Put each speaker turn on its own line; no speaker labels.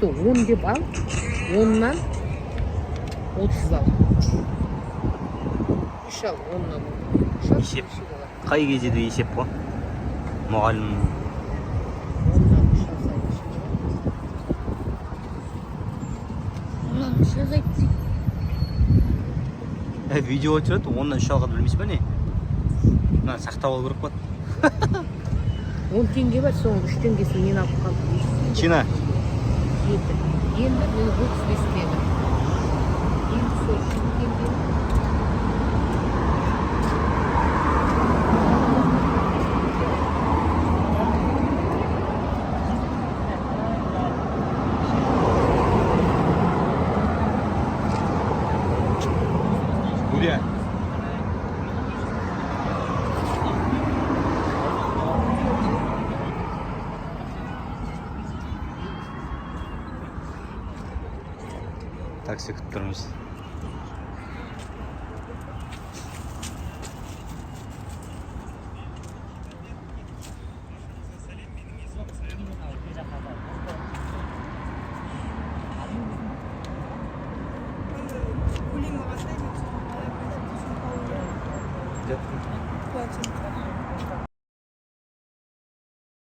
Отызды 10 деп ал, 10-нан 30 ал. Үш ал, 10-нан үш ал,
Есеп.
неше болады?
Қай кезде де есеп қой, мұғалім.
10-нан үш алсаң, неше болады?
10-нан үш азайтты дейді.
Видео түсіреді, 10-нан үш алғанды білмейсіз ба, не? Мынаны сақтап алу керек болады.
10 теңге бар, соның үш теңгесін мен алып қалдым.
Чина.
Жеті. Енді міне, 35 теңге. Енді сол 7 теңге.
Буря. Такси күтіп тұрмыз.